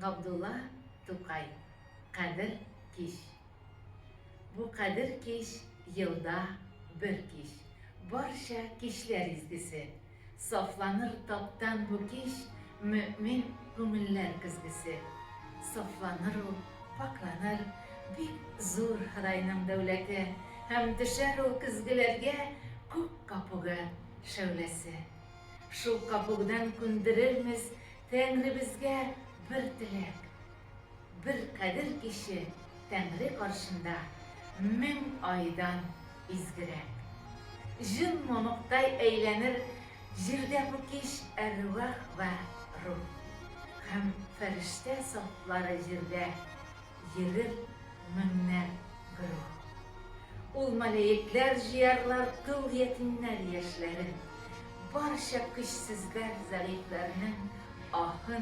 Габдулла Тукай. Кадер кич. Бу кадер кич елда бер кич. Барча кичләр изгесе. Сафланыр таптан бу кич мөэмин күңелләр көзгесе. Сафланыр ул, пакьланыр, бик зур Ходайның дәүләте, һәм төшәр ул көзгеләргә күк капугы шәүләсе. Шул капугдан күндерермез Тәңребезгә бер теләк. Бер кадер киче Тәңре каршында 1000 айдан изгерәк. Җен мамыктай әйләнер җирдә бу кич әрвах вә рух. Һәм фәрештә сафлары җирдә йөрер меңнәр гөруһ. Ул мәләекләр җыярлар тол ятимнәр яшьләрен, барча көчсезләр зәгыйфьләрнең аһын.